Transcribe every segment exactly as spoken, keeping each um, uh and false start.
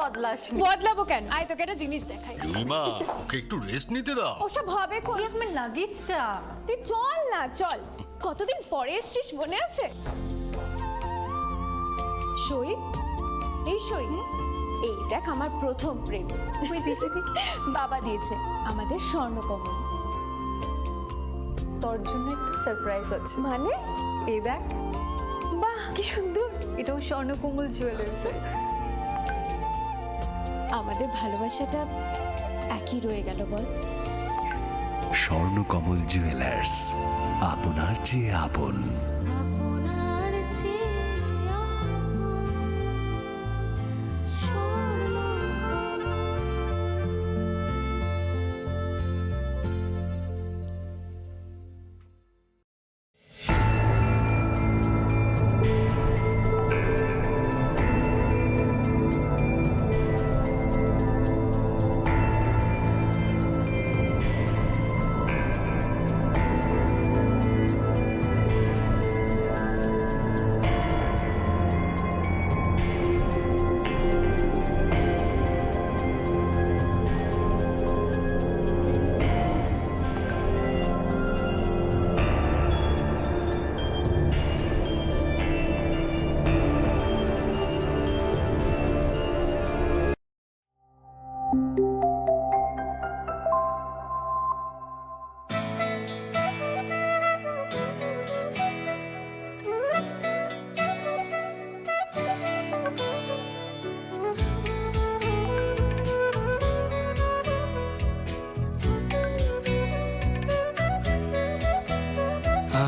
বদলাসনি। বদলাবো কেন? আয়, তোকে একটা জিনিস দেখাই। জুলিমা, ওকে একটু রেস্ট নিতে দাও। ওসব হবে কোন? এই আমার লাগেজটা। তুই চল না, চল। কতদিন পরে এসছিস, মনে আছে? সই, এই সই। এই দেখ, আমার প্রথম প্রেম। ওই দেখে দেখে বাবা দিয়েছে আমাদের স্বর্ণকমল। তোর জন্য একটা সারপ্রাইজ আছে। মানে? এই দেখ। বাহ, কি সুন্দর। এটাও স্বর্ণকমল জুয়েলার্সের। আমাদের ভালোবাসাটা একই রয়ে গেল, বল? স্বর্ণকমল জুয়েলার্স, আপনার চেয়ে আপন। আপনার চেয়ে আপন স্বর্ণকমল।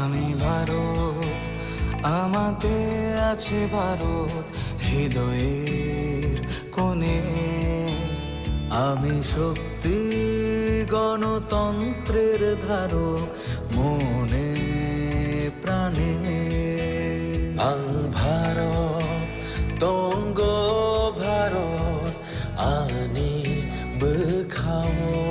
আমি ভারত, আমাতে আছে ভারত, হৃদয়ের কোণে। আমি শক্তি, গণতন্ত্রের ধারক, মনে প্রাণে। Ang Bharat, tonggo Bharat, ani bwkhao.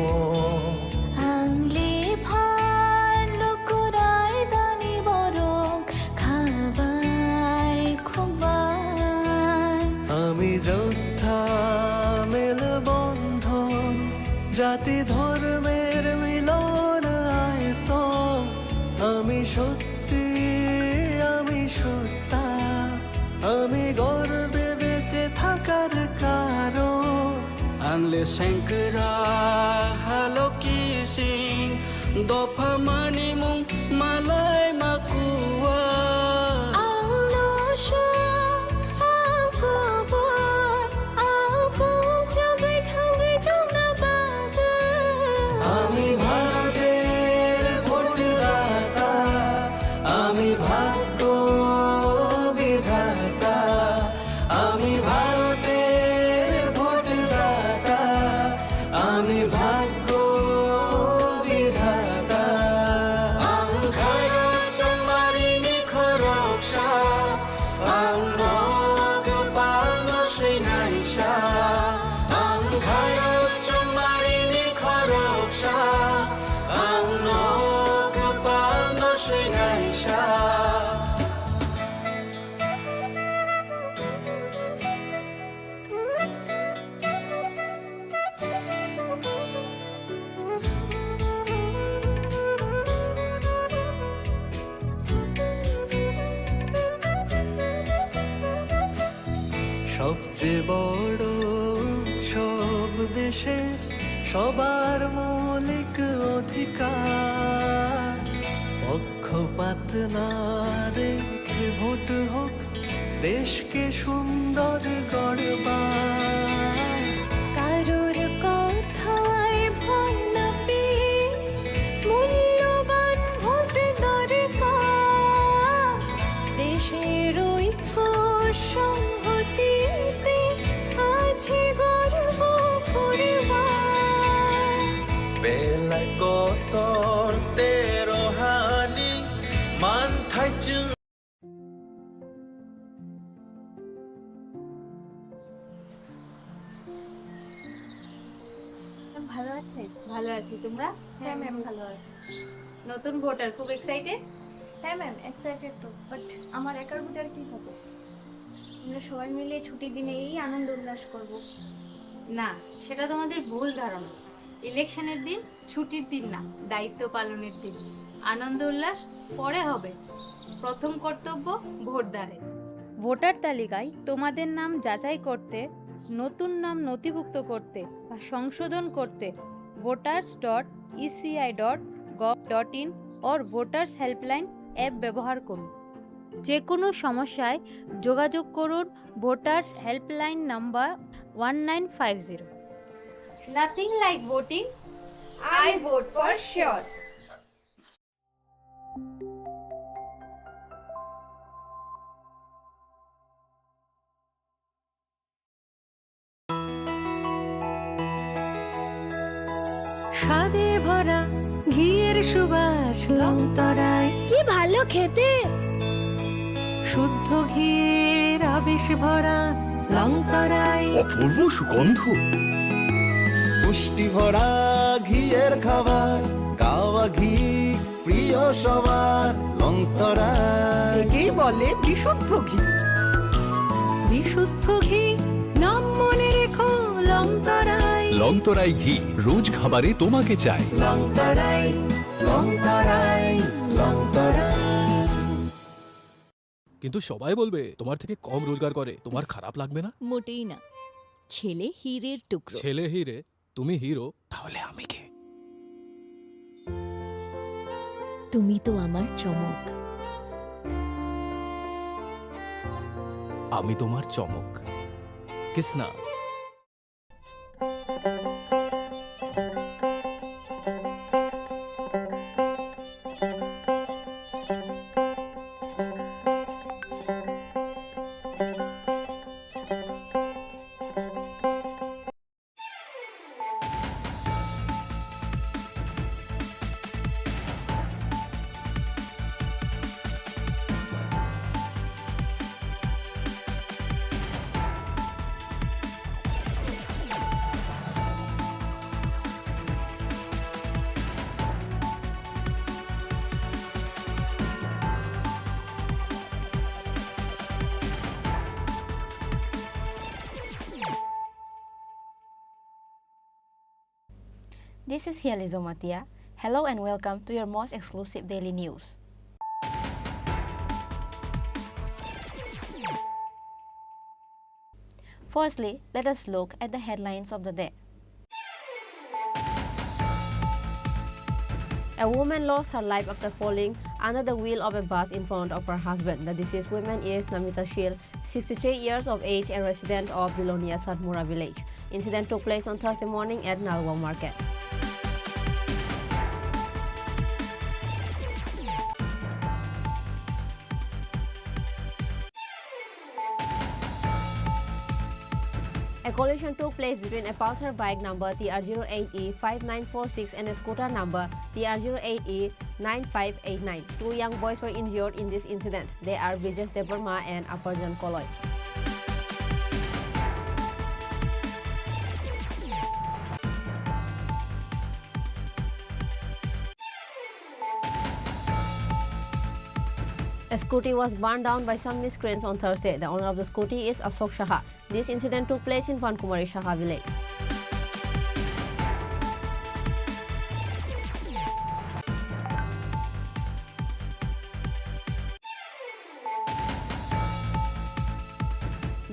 Ang le phan lukurai dani borok khabai khumbai. Ami jotha mel bondhon, jati dhormer milon aito. Ami shot আমি সত্তা, আমি গর্বে বেঁচে থাকার কারণ। Ang le sengkra haloki sing, dopha mani mung malai makua. Ang no sha, ang kubur, ang kum chagui thangui tongna bagwi. আমি ভারতের ভোটদাতা, আমি ভাগ্য বিধাতা, আমি ভারতের ভোটদাতা, আমি ভাগ্য বিধাতা। Ang kharok chongmari ni khoroksa, ang nok palno swinaisa. Ang kharok chongmari ni khoroksa, ang nok palno swinaisa. সবচেয়ে বড় উৎসব দেশের সবার মৌলিক অধিকার। পক্ষপাত না রেখে ভোট হোক দেশকে সুন্দর গড়বার। কারোর কথায় ভয় না পেয়ে মূল্যবান ভোট দরকার। দেশের ঐক্য সংহতিতে আছে গর্ব করবার। Belai kotor tero hani manthai chwng. ভালো আছেন? ভালো আছি, তোমরা? হ্যাঁ, ম্যাম, ভালো আছি। নতুন ভোটার, খুব এক্সাইটেড? হ্যাঁ, ম্যাম, এক্সাইটেড তো, বাট আমার একার ভোটার কি হবে? আমরা সবাই মিলে ছুটির দিনে এই আনন্দ উল্লাস করব। না, সেটা তোমাদের ভুল ধারণা। ইলেকশনের দিন ছুটির দিন না, দায়িত্ব পালনের দিন। আনন্দ উল্লাস পরে হবে, প্রথম কর্তব্য ভোটদানের। ভোটার তালিকায় তোমাদের নাম যাচাই করতে, নতুন নাম নথিভুক্ত করতে বা সংশোধন করতে voters dot E C I dot gov dot in or Voters Helpline app ব্যবহার করুন। যে কোনো সমস্যায় যোগাযোগ করুন Voters Helpline number one nine five zero. Nothing like voting. I vote for sure. স্বাদে ভরা ঘিয়ের সুবাস লংতরাই। কি ভালো খেতে! শুদ্ধ ঘিয়ের আবেশ ভরা লংতরাই। অপূর্ব সুগন্ধ। পুষ্টি ভরা ঘিয়ের খাবার, গাওয়া ঘি প্রিয় সবার, লংতরাই। একেই বলে বিশুদ্ধ ঘি। বিশুদ্ধ ঘি, নাম মনে রেখো, লংতরাই। লংতরাই ঘি, রোজ খাবারে তোমাকে চাই। লংতরাই, লংতরাই, লংতরাই। কিন্তু সবাই বলবে, "তোমার থেকে কম রোজগার করে, তোমার খারাপ লাগবে না?" মোটেই না। ছেলে হীরের টুকরো। ছেলে হীরে, তুমি হিরো, তাহলে আমি কে? তুমি তো আমার চমক। আমি তোমার চমক। Kisna. This is Hiali Zomatia. Hello and welcome to your most exclusive daily news. Firstly, let us look at the headlines of the day. A woman lost her life after falling under the wheel of a bus in front of her husband. The deceased woman is Namita Shil, sixty-three years of age and resident of Bilonia Satmura village. Incident took place on Thursday morning at Nalgaon Market. A collision took place between a Pulsar bike number T R zero eight E five nine four six and a scooter number T R zero eight E nine five eight nine. Two young boys were injured in this incident. They are Brijesh Debbarma and Aparjan Koloi. A scooty was burned down by some miscreants on Thursday. The owner of the scooty is Ashok Saha. This incident took place in Pankumari Saha village.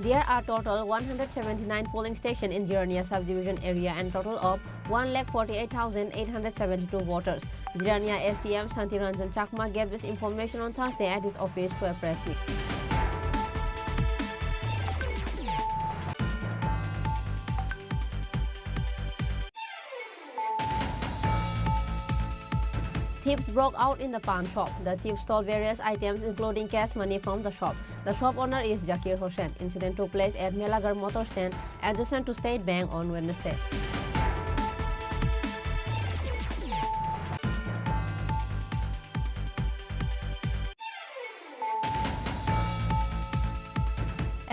There are total one hundred seventy-nine polling stations in Jirania subdivision area and total of one lakh forty-eight thousand eight hundred seventy-two voters. Jirania S D M Shanti Ranjan Chakma gave this information on Thursday at his office to a press meet. Thieves broke out in the pawn shop. The thieves stole various items, including cash money, from the shop. The shop owner is Zakir Hossain. Incident took place at Melagar motor stand, adjacent to State Bank, on Wednesday.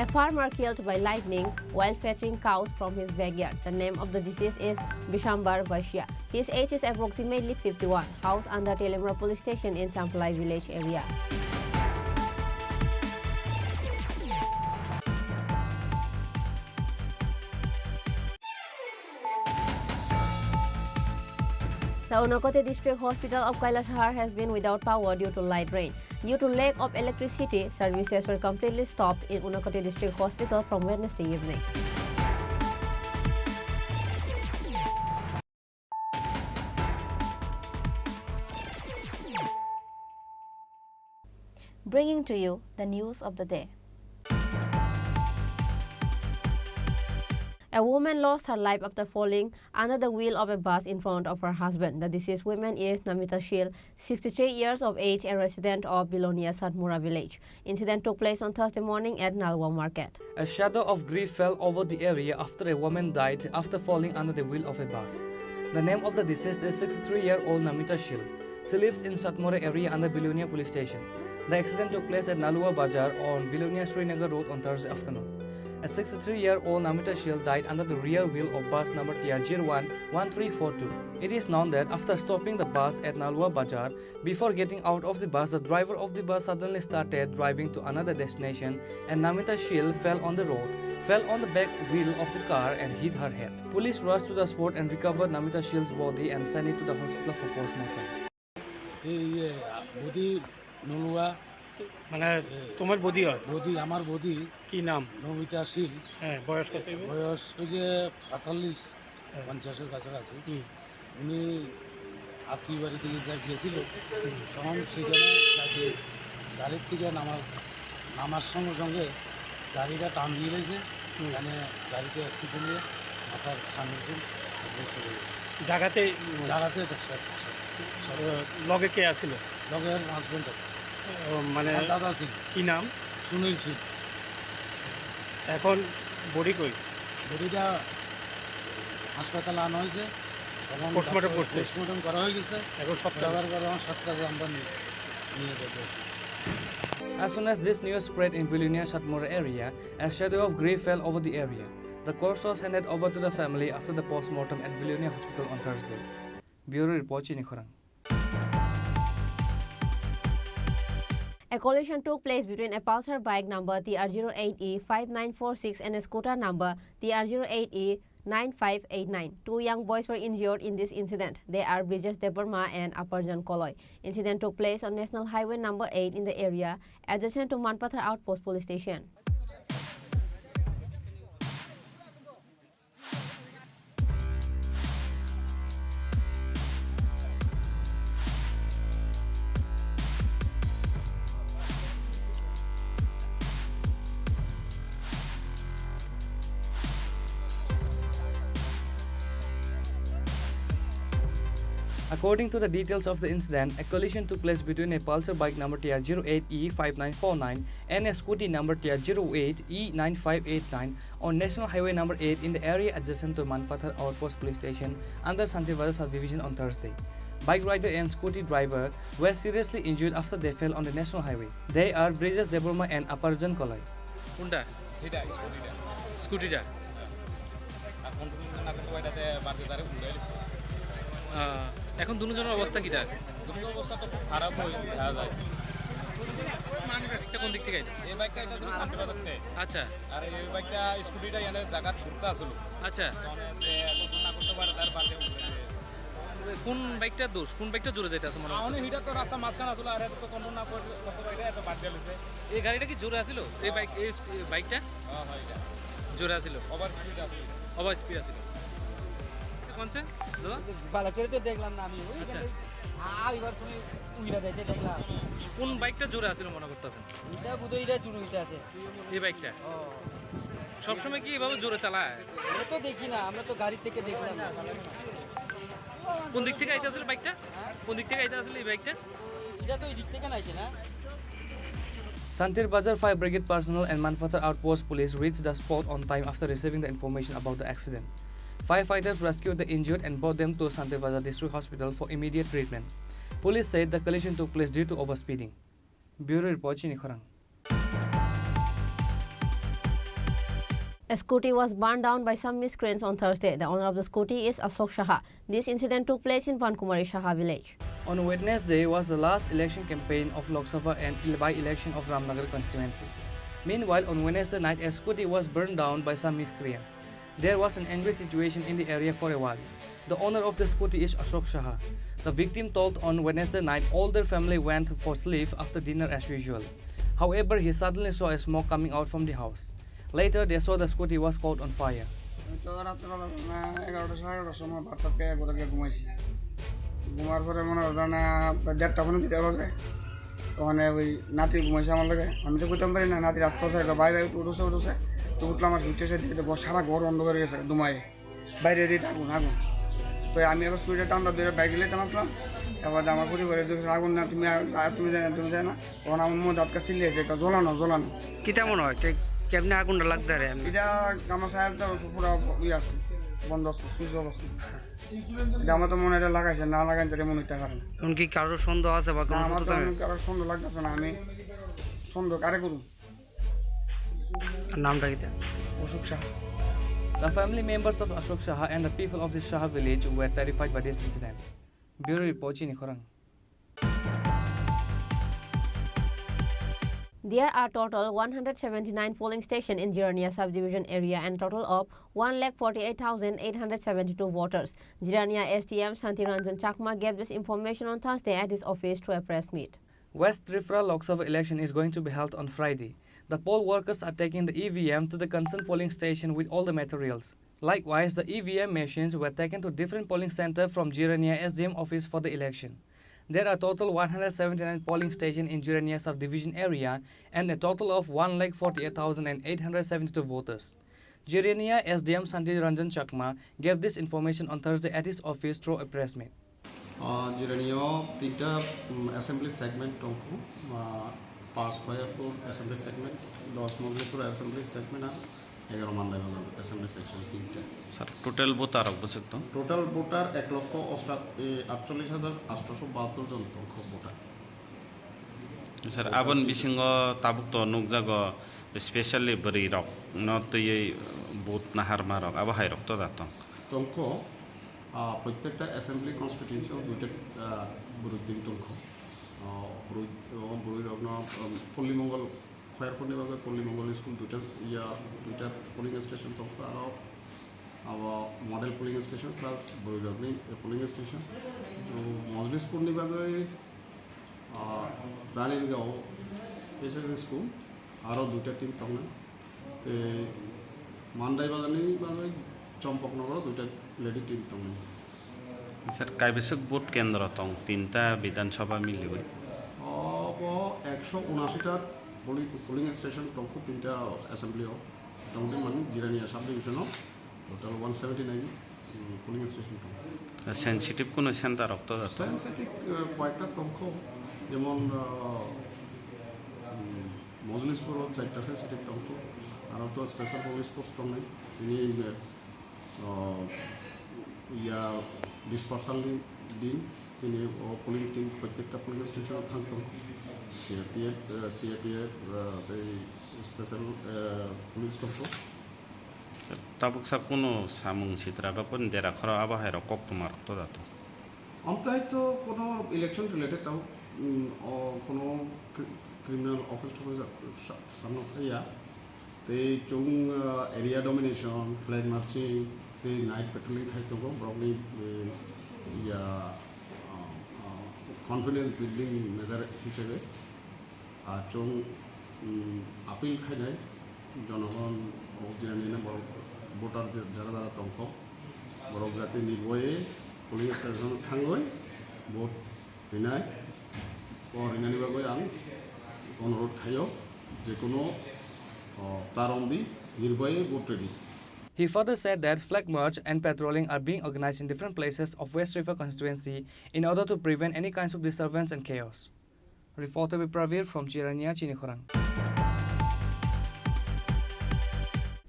A farmer killed by lightning while fetching cows from his backyard. The name of the deceased is Bishambar Vaishya. His age is approximately fifty-one. House under Teliamura Police Station in Champlai village area. The Unakoti District Hospital of Kailashahar has been without power due to light rain. Due to lack of electricity, services were completely stopped in Unakoti District Hospital from Wednesday evening. Bringing to you the news of the day. A woman lost her life after falling under the wheel of a bus in front of her husband. The deceased woman is Namita Shil, sixty-three years of age, a resident of Bilonia Satmura village. Incident took place on Thursday morning at Nalwa Market. A shadow of grief fell over the area after a woman died after falling under the wheel of a bus. The name of the deceased is sixty-three-year-old Namita Shil. She lives in Satmura area under Bilonia Police Station. The accident took place at Nalua Bazar on Bilonia Srinagar Road on Thursday afternoon. A sixty-three-year-old Namita Shil died under the rear wheel of bus number T R zero one one three four two. It is known that after stopping the bus at Nalua Bazar, before getting out of the bus, the driver of the bus suddenly started driving to another destination and Namita Shil fell on the road, fell on the back wheel of the car and hit her head. Police rushed to the spot and recovered Namita Shil's body and sent it to the hospital for postmortem. এই ইয়ে, বৌদি নলুয়া। মানে, এ, তোমার বৌদি হয়? বৌদি, আমার বৌদি। কি নাম? নমিতা শীল। হ্যাঁ, বয়স কত হইব? বয়স ওই যে আটচল্লিশ, হ্যাঁ। পঞ্চাশের কাছাকাছি। হুম। উনি আত্মীয় বাড়ি থেকে যা গিয়েছিল, হুম। তখন সেখানে তাকে গাড়ির থেকে নামার, নামার সঙ্গে সঙ্গে গাড়িটা টান দিয়ে রয়েছে, হুম। মানে গাড়িতে অ্যাক্সিডেন্ট হয়ে মাথার সামনে দিন চলে গেছে। জায়গাতে, উম, জায়গাতে তো সব, সব, সব। আহ, লগে কে আছিল? লগে আমার হাজব্যান্ড আছে। ও, মানে, আমার দাদা আছিল। কি নাম? সুনীল সিং। এখন বডি কই? বডিটা হাসপাতালে আনা হয়েছে। এখন পোস্টমর্টম ডক্টর করছে? পোস্টমর্টম করা হয়ে গেছে। এখন সব করাবার পরে আমার সাতটা আমরা নিয়ে, নিয়ে যেতে হচ্ছে। As soon as this news spread in Vilonia Satmura area, a shadow of grief fell over the area. The corpse was handed over to the family after the postmortem at Vilonia Hospital on Thursday. Bureau Report, Chini Khorang. A collision took place between a Pulsar bike number T R zero eight E five nine four six and a scooter number T R zero eight E nine five eight nine. Two young boys were injured in this incident. They are Brijesh Debbarma and Aparjan Koloi. Incident took place on National Highway number eight in the area adjacent to Manpathar Outpost Police Station. According to the details of the incident, a collision took place between a Pulsar bike number T R zero eight E five nine four nine and a scooty number T R zero eight E nine five eight nine on National Highway number eight in the area adjacent to Manpathar Outpost Police Station under Santir Bazar subdivision on Thursday. Bike rider and scooty driver were seriously injured after they fell on the national highway. They are Brijesh Debbarma and Aparjan Koloi. কোনটা? এটা, স্কুটিটা। স্কুটিটা? আর কন্ট্রোল না করতে পারে, তাতে বাড়তে তারে উল্টে গেছে। আহ, এখন দুজনের অবস্থা কিটা? দুজনের অবস্থা তো খুব খারাপ হয়ে দেখা যায়। এটা কোন দিক থেকে আইতেছে? এই বাইকটা এটা ছিল শান্তিবাজার থেকে। আচ্ছা। আর এই বাইকটা, স্কুটিটা এনে জায়গা ঘুরতে আসলো। আচ্ছা। তো মানে যে কন্ট্রোল না করতে পারে, তার বাড়তে উল্টে গেছে। কোন বাইকটার দোষ? কোন বাইকটা জোরে যাইতে আছে মনে হয়? মানে এটা তো রাস্তা মাঝখানে আসলে, আর এটা তো কন্ট্রোল না করে করতে পারে, এটা এত বাদ দিয়ে দিছে। এই গাড়িটা কি জোরে আছিল? এই বাইক, এই স্কু-, এই বাইকটা? হ্যাঁ, হ্যাঁ, এটা। জোরে আছিল? ওভার স্পিড আছিল। ওভার স্পিড আছিল। কোন সে? দাদা? ভালো করে তো দেখলাম না আমি। ওই আচ্ছা। জায়গায় আ-, আইবার সময় উইরা যাইতে দেখলাম। কোন বাইকটা জোরে আছিল মনে করতেছেন? এটা বোধহয় এটা জোরে হইতে আছে। এই বাইকটা? ও। সবসময় কি এভাবে জোরে চালায়? আমরা তো দেখি না, আমরা তো গাড়ি থেকে দেখলাম না। কোন দিক থেকে আইতে আসলে বাইকটা? হ্যাঁ? কোন দিক থেকে আইতে আসলে এই বাইকটা? এটা তো এই দিক থেকে না আইছে না। Santir Bazar Fire Brigade personnel and Manpathar Outpost Police reached the spot on time after receiving the information about the accident. Firefighters rescued the injured and brought them to Santir Bazar District Hospital for immediate treatment. Police said the collision took place due to overspeeding. Bureau Report, Chini Khorang. A scooty was burned down by some miscreants on Thursday. The owner of the scooty is Ashok Saha. This incident took place in Pankumari Saha village. On Wednesday was the last election campaign of Lok Sabha and ele-, by-election of Ramnagar constituency. Meanwhile, on Wednesday night, a scooty was burned down by some miscreants. There was an angry situation in the area for a while. The owner of the scooty is Ashok Saha. The victim told on Wednesday night all their family went for sleep after dinner as usual. However, he suddenly saw a smoke coming out from the house. Later, they saw the scooty was caught on fire. আমি তো রাত্রেবেলা না এগারোটা, সাড়ে এগারোটার সময় ভাত টাত খেয়ে ঘরে গিয়ে ঘুমাইছি। ঘুমার পরে মনে হয় না, প্রায় দেড়টা পৌনে দুইটা বাজে। ওখানে ওই নাতি ঘুমাইছে আমার লগে, আমি তো ঘুমাইতাম পারি না। নাতি রাত করছে, "ভাই, ভাই, উঠো, উঠো, উঠো।" তো উঠলাম, আর দুইটা সাইডে দেখি ঘর, সারা ঘর অন্ধকার হয়ে গেছে, ধুমায়। বাইরে দিয়ে আগুন, আগুন। তো আমি আবার স্কুটিটা টানটা ধরে বাইক গেলে টানাসলাম। এবার আমার পরিবারে ধরে, "আগুন না, তুমি আ-, আ-, তুমি যায় না, তুমি যায় না।" তখন আমার মধ্যে আটকা চিল্লি আছে, "এটা জ্বলানো, জ্বলানো।" কিতা মনে হয়? কে-, কেমনে আগুনটা লাগতে পারে এমনি? এটা আমার সাহেব তো পুরো ইয়ে আছে, বন্ধ আছে, সুইচ অফ আছে। এটা আমার তো মনে হয় এটা লাগাইছে, না লাগাইছে এটা মনে হইতে পারে না। এমনকি কারোর সন্দেহ আছে বা না, কোনো আমার সূত্র তো জানা? এমন কারোর সন্দেহ লাগতেছে না, আমি সন্দেহ কারে করুন? আর নামটা কিতা? অশোক Saha. The family members of Ashok Saha and the people of this Saha village were terrified by this incident. Bureau report, Chini Khorang. There are total one hundred seventy-nine polling station in Jirania subdivision area and total of one lakh forty-eight thousand eight hundred seventy-two voters. Jirania S D M Santi Ranjan Chakma gave this information on Thursday at his office through a press meet. West Tripura Lok Sabha election is going to be held on Friday. The poll workers are taking the E V M to the concerned polling station with all the materials. Likewise, the E V M machines were taken to different polling center from Jirania S D M office for the election. There are total one hundred seventy-nine polling station in Jirania subdivision area and a total of one lakh forty-eight thousand eight hundred seventy-two voters. Jirania S D M Santi Ranjan Chakma gave this information on Thursday at his office through a press meet. Ah, Jirania o tinta, mm, assembly segment tongkho, ah, pas Khairpur assembly segment, dos Moglipur assembly segment, ar egaro Mandaibagan assembly section tinta. Sir, total voter rok bwswk tong? Total voter ek lokho osta-, e, atchollish hajar atshosho bahattor jon tongkho voter. Sir, aboni bisingo tabuk to nukjago, specially bwrwi rok no twiwi vote naharma rok, abo hai rok to da tong? Tongkho, ah, prottekta assembly constituency o duita, ah, bwrwi team tongkho. Ah, bwrwi, o bwrwi rokno, um, Polli Mongol Khairpurni bagwi Polli Mongol School duita, ya, duita polling station tongkha, aro abo model polling station plus bwrwirokni polling station. To Mojlispurni bagwi, ah, Ranirgao H S S School, aro duita team tongnai. Tei Mandaibaganni bagwi Chompoknogoro duita lady team tongnai. Sir, kaibwswk vote kendro tong tinta Bidhan Sabha miliwi? Obo ekso unashi ta poli-, polling station tongkho tinta assembly o. Tongdi mani Jirania sub division o total one seventy nine, mm, polling station tong. Sensitive kuno center rok to jato? Sensitive, eh, koyekta tongkho, jemon, ah, mm, Mojlispur o charta sensitive tongkho, aro to special police force tongnai. Ini, eh, O, ya, dispersal ni din, tini o polling team prottekta polling station o thang tong, C R P F, eh, C R P F, eh, tei special, eh, police tong. Tabuk sa kuno samung sitra ba kun dera khoro abo hai rok kok tuma rok to dato. Amtai to kono election related tau, mm, o kono cri-, criminal offense to sa-, sa-, samno ya. Tei chwng, ah, area domination, flag marching, tei night patrolling khai tongo borokni, eh, ya, ah, ah, confidence building measure hisabe. Ah, chwng, mm, appeal khainai jonogon, o jirani borok voter je-, jara jara tongkho, borok jate nirboye polling station thangwi vote rinai, o rinani bagwi ang onurodh khaio, je kono, o, taron di, nirbai vote ready. He further said that flag march and patrolling are being organized in different places of West Tripura constituency in order to prevent any kinds of disturbance and chaos. Reporter Bipravir from Jirania, Chinikhorang.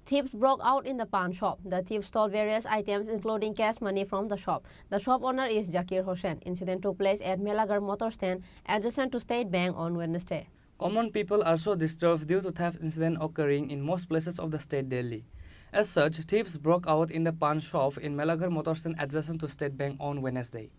Thieves broke out in the pan shop. The thieves stole various items, including cash money from the shop. The shop owner is Zakir Hossain. Incident took place at Melagar motor stand adjacent to State Bank on Wednesday. Common people are so disturbed due to theft incident occurring in most places of the state Delhi. As such, thieves broke out in the pan shop in Melagar motor stand adjacent to State Bank on Wednesday.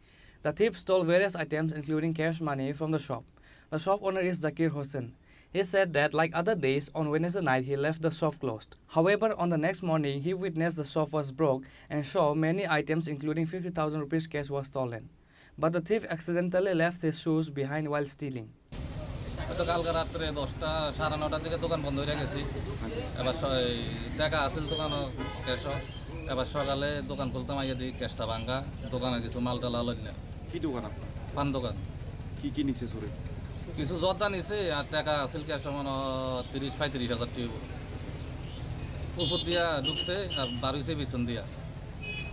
The thieves stole various items including cash money from the shop. The shop owner is Zakir Hossain. He said that, like other days, on Wednesday night he left the shop closed. However, on the next morning, he witnessed the shop was broke and saw many items, including fifty thousand rupees cash, was stolen. But the thief accidentally left his shoes behind while stealing. হয়তো কালকে রাত্রে দশটা, সাড়ে নটার দিকে দোকান বন্ধ হয়ে গেছি। এবার স-, এই টাকা আছিল দোকানো, ক্যাশও। এবার সকালে দোকান খুলতাম, আইয়া দেখি ক্যাশটা ভাঙ্গা, দোকানে কিছু মাল টাল আলো না। কি দোকান আপনার? পান দোকান। কি কি নিছে চুরে? কিছু জর্দা নিছে আর টাকা আছিল ক্যাশও মনে হয় তিরিশ পঁয়ত্রিশ হাজার টিউব। উপর দিয়া ঢুকছে আর বার হইছে পিছন দিয়া।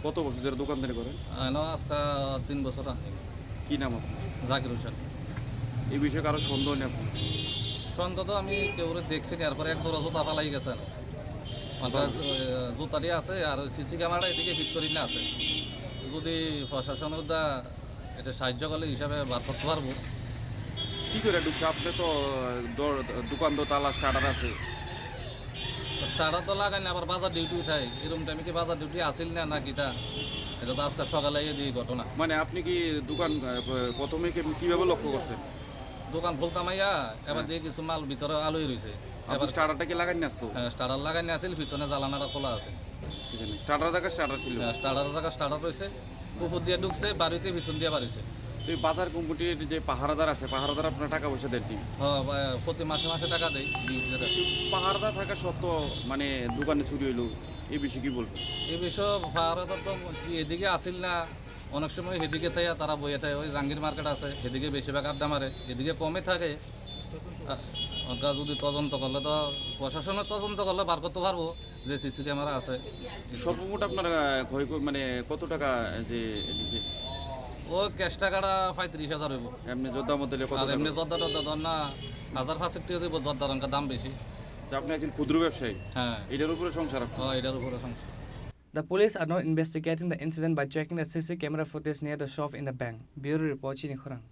কত বছর ধরে দোকানদারি করেন? আনো আজকে তিন বছর আনি। কি নাম আপনার? জাকির হোসেন। এই বিষয়ে কারো সন্দেহ নেই আপনার? সন্দেহ তো আমি কেউ দেখছি না, এরপরে এক জোড়া জুতা ফালাই গেছে। অর্থাৎ, বাহ। আহ, জুতাটি আছে আর ওই সিসি ক্যামেরা এদিকে ফিট করি না আছে। যদি প্রশাসন ওটা এটা সাহায্য করলে হিসাবে বার করতে পারবো। কি করে ঢুকছে? আপনি তো, আহ, দোর-, দোকান তো তালা স্টার্টার আছে। স্টার্টার তো লাগাই না, আবার বাজার ডিউটি উঠাই। এরকম টাইমে কি বাজার ডিউটি আসিল না, না কিটা? এটা তো আজকে সকালে এই দিয়ে ঘটনা। মানে আপনি কি দোকান, আহ, প-, প্রথমে কি, কিভাবে লক্ষ্য করছেন? দোকান খুলতাম আইয়া, এবার হ্যাঁ। দিয়ে কিছু মাল ভিতরে আলোই রয়েছে। আপনি এবার স্টার্টারটা কি লাগাই না আসতো? হ্যাঁ, স্টার্টার লাগাই না আসিল, পিছনে জ্বালানাটা খোলা আছে। পিছনে স্টার্টার জায়গা স্টার্টার ছিল? হ্যাঁ, স্টার্টার জায়গা স্টার্টার রয়েছে। উপর দিয়ে ঢুকছে, বাড়িতে পিছন দিয়ে বাড়িছে। তো এই বাজার কমিটির যে পাহারাদার আছে, পাহারাদার আপনার টাকা পয়সা দেন নি? হ্যাঁ, বা-, প্রতি মাসে মাসে টাকা দেয়, ডিউটি করে। পাহারাদার থাকা সত্ত্বেও মানে দোকানে চুরি হইলো, এই বিষয়ে কি বলবেন? এই বিষয়ে পাহারাদার তো কি এদিকে আসিল না, অনেক সময় এদিকে থাইয়া তারা বইয়া থাকে, ওই জাহাঙ্গীর মার্কেট আছে, এদিকে বেশিরভাগ আড্ডা মারে, এদিকে কমে থাকে। আ, ওটা যদি তদন্ত করলে তো, প্রশাসনের তদন্ত করলে বার করতে পারবো। যে সিসি ক্যামেরা আছে। সর্বমোট আপনার, আহ, ক্ষয় ক-, মানে কত টাকা যে দিছে? ও ক্যাশ টাকাটা পঁয়ত্রিশ হাজার হইব। এমনি জর্দা মধ্যে কত আর টাকা? এমনি জর্দা টর্দা ধর না, হাজার পাঁচেক টাকা দিব, জর্দার অঙ্কা দাম বেশি। তো আপনি একজন ক্ষুদ্র ব্যবসায়ী? হ্যাঁ। এটার উপরে সংসার আপনার? হ্যাঁ, এটার উপরে সংসার। The police are now investigating the incident by checking the C C camera footage near the shop in the bank. Bureau report, Chini Khorang.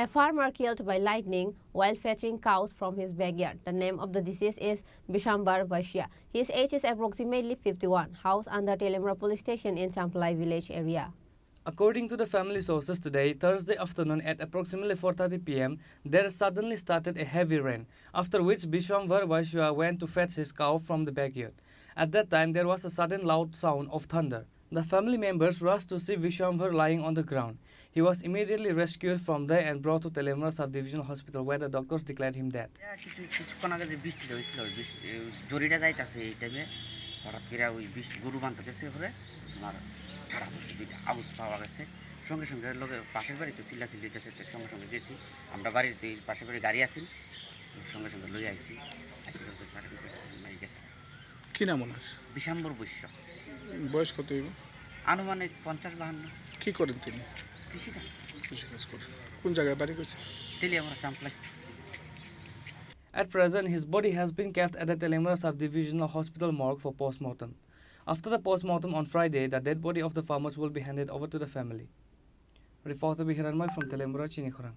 A farmer killed by lightning while fetching cows from his backyard. The name of the deceased is Bishambar Vaishya. His age is approximately fifty-one. House under Telemra Police Station in Champlai village area. According to the family sources, today, Thursday afternoon at approximately four thirty P M, there suddenly started a heavy rain, after which Bishwambar Vaishya went to fetch his cow from the backyard. At that time, there was a sudden loud sound of thunder. The family members rushed to see Vishwambar lying on the ground. He was immediately rescued from there and brought to Telemra Sub-Divisional Hospital, where the doctors declared him dead. হ্যাঁ, কিছু, কিছুক্ষণ আগে যে বৃষ্টিটা হয়েছিল, ওই বৃষ্টি, এই জরিটা যাইতাছে এই টাইমে, হঠাৎ করে ওই বৃষ্টি, গরু বান্ধতে গেছে, পরে আমার ফাড়া পড়ছে, দুইটা আওয়াজ পাওয়া গেছে। সঙ্গে সঙ্গে লগে পাশের বাড়ি তো চিল্লাচিল্লি হইতেছে, তো সঙ্গে সঙ্গে গেছি আমরা বাড়িতে, পাশের বাড়ি গাড়ি আছিল, সঙ্গে সঙ্গে লই আইছি। আজকে তো স্যার, কিন্তু স্যার মারা গেছে। কি নাম ওনার? বিশাম্বর বৈশ্য। বয়স কত হইব? আনুমানিক পঞ্চাশ বাহান্ন। কি করেন তিনি? কৃষিকাজ। কৃষিকাজ করেন। কোন জায়গায় বাড়ি করছেন? তেলিয়ামুড়া, চাম্পলাই। At present, his body has been kept at the Telemura Sub-Divisional Hospital morgue for postmortem. After the postmortem on Friday, the dead body of the farmers will be handed over to the family. Reporter Bihiranmai from Telemura, Chinikhorang.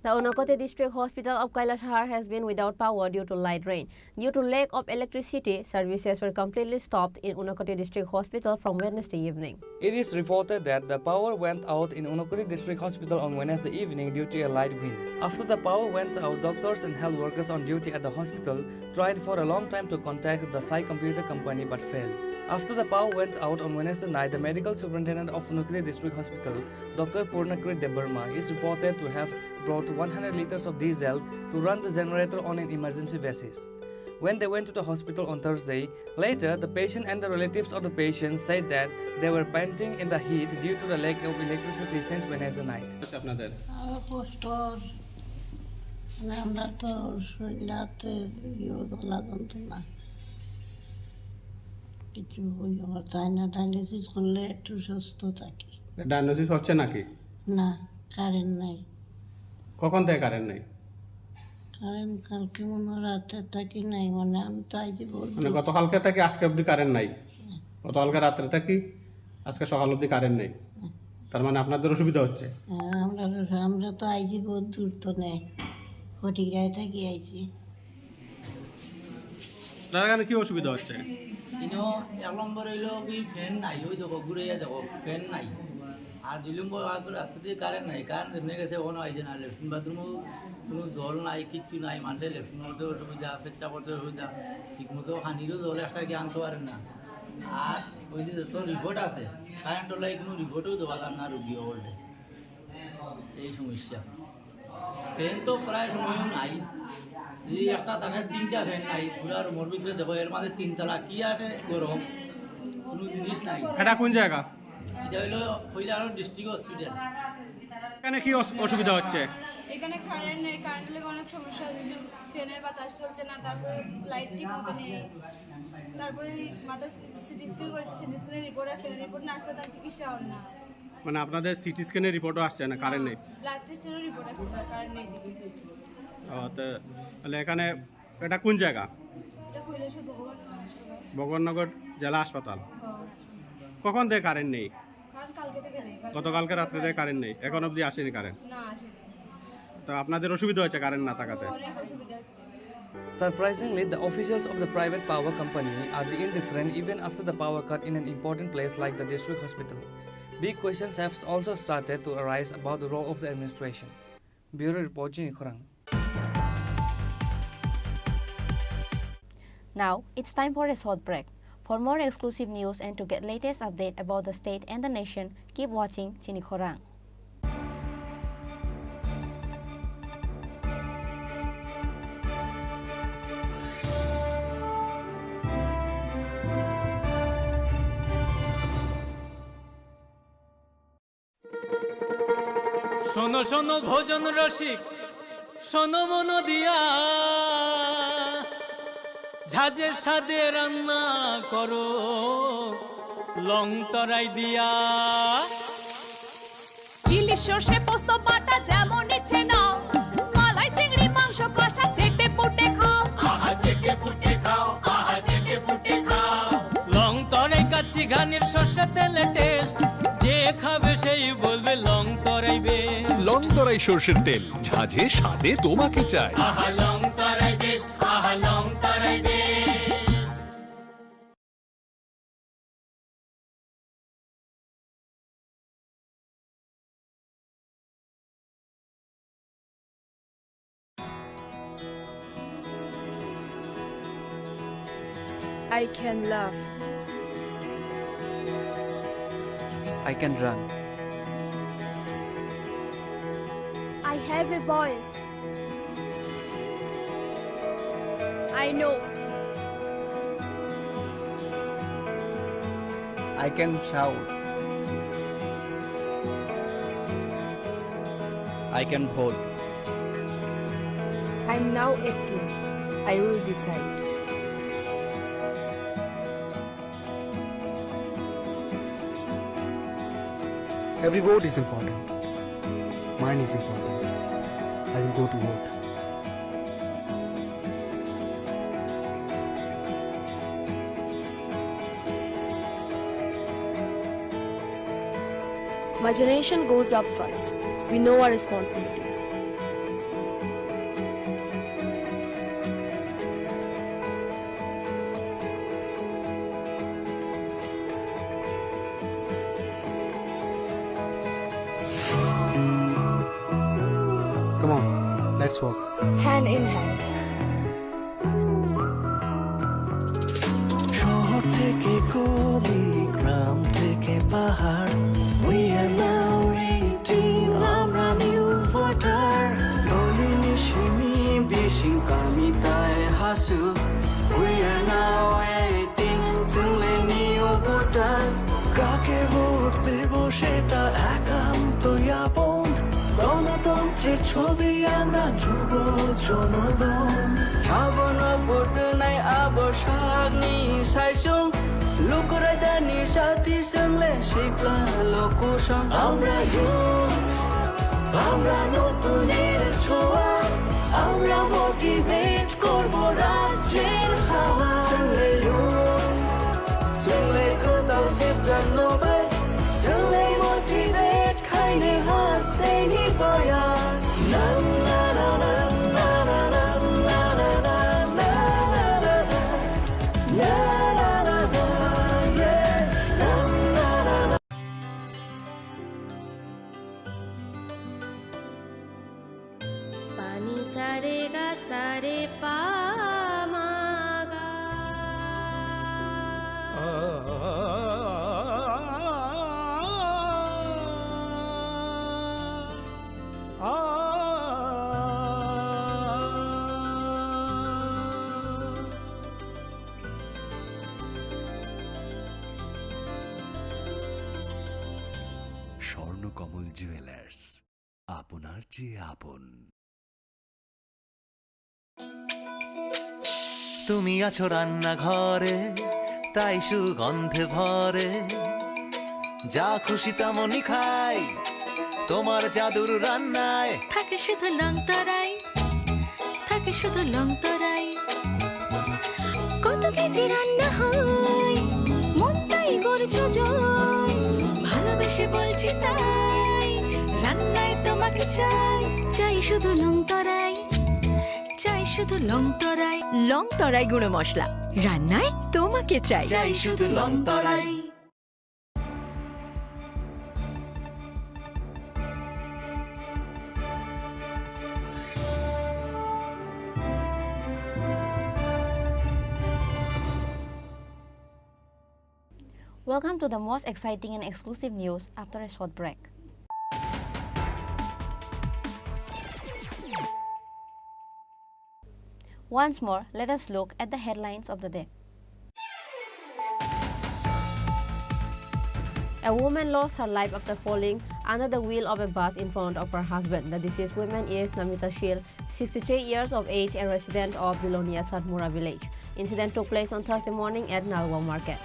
The Unakoti District Hospital of Kailashahar has been without power due to light rain. Due to lack of electricity, services were completely stopped in Unakoti District Hospital from Wednesday evening. It is reported that the power went out in Unakoti District Hospital on Wednesday evening due to a light wind. After the power went out, doctors and health workers on duty at the hospital tried for a long time to contact the Sai Computer Company but failed. After the power went out on Wednesday night, the medical superintendent of Unakoti District Hospital, Doctor Purnakrit Debbarma, is reported to have brought one hundred liters of diesel to run the generator on an emergency basis. When they went to the hospital on Thursday, later the patient and the relatives of the patient said that they were panting in the heat due to the lack of electricity since Wednesday night. আচ্ছা, আপনাদের? আমার কষ্ট, মানে, আমরা তো শরীরে হাতে ইয়ে জ্বালা যন্ত্রণা। কিছু ইয়ে হয় না, ডায়ালিসিস করলে একটু সুস্থ থাকি। ডায়ালিসিস হচ্ছে নাকি? না, কারেন্ট নাই। কখন থেকে কারেন্ট নাই? কারেন্ট কালকে মনে হয় রাতে থাকি নাই, মানে, আমি তো আইছি বহুত মানে, দূর। গতকালকে থেকে আজকে অবধি কারেন্ট নাই? হুম। গতকালকে রাত্রে থাকি আজকে সকাল অবধি কারেন্ট নেই। হুম। তার মানে আপনাদের অসুবিধা হচ্ছে? হ্যাঁ, আমরা, আমরা তো আইছি বহুত দূর তো নেই, ফটিকরায় থাকি আইছি। দাদা, এখানে কি অসুবিধা হচ্ছে? ইনো এক নম্বর হইলো কি ফ্যান নাই, ওই দেখো ঘুরে যাবো, ফ্যান নাই। আর দুই নম্বর, আর তো রাত্রে কারেন্ট নাই, কারেন্ট এমনি গেছে, ওখানে আইছে না, লেট্রিন বাথরুমও কোনো জল নাই, কিচ্ছু নাই, মানুষের লেট্রিন করতে অসুবিধা, পেচ্ছাপ করতে অসুবিধা, ঠিকমতো পানিরও জল একটা কি আনতে পারেন না। আর ওই যে যত রিপোর্ট আছে, কারেন্ট ওলাই কোনো রিপোর্টও দেওয়া যান না রুগী বলতে, এই সমস্যা। ফ্যান তো প্রায় সময় নাই, যদি একটা থাকে তিনটা ফ্যান নাই, পুরা রুমের ভিতরে দেখো, এর মাঝে তিনতলা কি আছে গরম, কোনো জিনিস নাই। এটা কোন জায়গা? এটা হইলো কৈলাসহর ডিস্ট্রিক্ট হসপিটাল। এখানে কি অস-, অসুবিধা হচ্ছে? এখানে কারেন্ট নেই, কারেন্ট লেগে অনেক সমস্যা হচ্ছে, ফ্যানের বাতাস চলছে না, তারপরে লাইট ঠিক মতো নেই, তারপরে মাথা সিটি স্ক্যান করেছে, সিটি স্ক্যানের রিপোর্ট আসছে না, রিপোর্ট না আসলে তার চিকিৎসা হবে না। মানে আপনাদের সিটি স্ক্যানের রিপোর্টও আসছে না, কারেন্ট নেই? ব্লাড টেস্টেরও রিপোর্ট আসছে না, কারেন্ট নেই দিকে। ও, তো তাহলে এখানে এটা কোন জায়গা? এটা কৈলাসহর ভগবান নগর হাসপাতাল। ভগবাননগর জেলা হাসপাতাল। হ্যাঁ। কখন থেকে কারেন্ট নেই? কারণ কালকে থেকে নেই, কালকে গতকালকে রাত্রে থেকে কারেন্ট নেই, এখন অবধি আসেনি কারেন্ট? না, আসেনি। তো আপনাদের অসুবিধা হচ্ছে কারেন্ট না থাকাতে? অনেক অসুবিধা হচ্ছে। Surprisingly, the officials of the private power company are the indifferent even after the power cut in an important place like the district hospital. Big questions have also started to arise about the role of the administration. Bureau report, Chini Khorang. Now, it's time for a short break. For more exclusive news and to get latest update about the state and the nation, keep watching Chini Khorang. শোনো শোনো ভোজন রসিক, শোনো মন দিয়া, ঝাঁঝের স্বাদে রান্না করো লং তরাই দিয়া। ইলিশ সর্ষে পোস্ত বাটা যেমন ইচ্ছে নাও, মালাই চিংড়ি মাংস কষা চেটে পুটে খাও। আহা চেটে পুটে খাও, আহা চেটে পুটে খাও। লং তরাই কাচ্চি ঘানির সর্ষে তেলে টেস্ট, যে খাবে সেই বলবে লং তরাই বেস্ট। লং তরাই সর্ষের তেল, ঝাঁঝে স্বাদে তোমাকে চাই। আহা লং তরাই বেস্ট, আহা লং তরাই best. I can laugh. I can run. I have a voice. I know. I can shout. I can vote. I'm now acting. I will decide. Every vote is important. Mine is important. I will go to vote. My generation goes up first. We know our responsibilities. Come on, let's walk. Hand in hand. শহর থেকে গলি, গ্রাম থেকে পাহাড়, we are now eighteen, আমরা new voter. Doli ni simi bising kami tai hasu, we are now eighteen, chwng le new voter. কাকে ভোট দেব সেটা একান্ত আপন। গণতন্ত্রের ছবি আমরা যুব জনগণ। Habano vote nai abo sagni saisung. Lukurai dani sati sengle sikla lokusang. আমরা youth, আমরা নতুনের ছোঁয়া। আমরা motivate করব রাজ্যের হাওয়া। Chwngle youth, chwngle kwtal sipjakno bai, chwngle motivate khaini hasteni boya. Na, na, na, na. কমল জুয়েলার্স, আপনার চেয়ে আপন। তুমি আছো রান্নাঘরে, তাই সুগন্ধে ভরে, যা খুশি তেমনই খাই তোমার জাদুর রান্নায়। থাকে শুধু লংতরাই, থাকে শুধু লংতরাই। কত কেজি রান্না হয়, মনটাই করছো জয়। ভালোবেসে বলছি তাই, রান্নায় তোমাকে চাই। চাই শুধু লংতরাই, চাই শুধু লংতরাই। লংতরাই গুঁড়ো মশলা, রান্নায় তোমাকে চাই। চাই শুধু লংতরাই। Welcome to the most exciting and exclusive news after a short break. Once more, let us look at the headlines of the day. A woman lost her life after falling under the wheel of a bus in front of her husband. The deceased woman is Namita Shil, sixty-three years of age, a resident of Bilonia Satmura village. Incident took place on Thursday morning at Nalwa Market.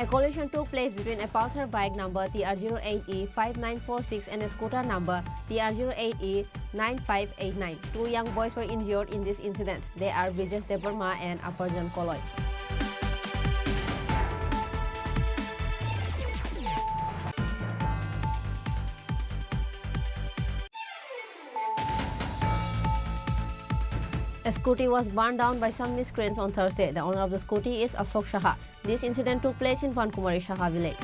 A collision took place between a Pulsar bike number T R zero eight E five nine four six and a scooter number T R zero eight E nine five eight nine. Two young boys were injured in this incident. They are Brijesh Debbarma and Aparjan Koloi. A scooty was burned down by some miscreants on Thursday. The owner of the scooty is Ashok Saha. This incident took place in Pankumari Saha village.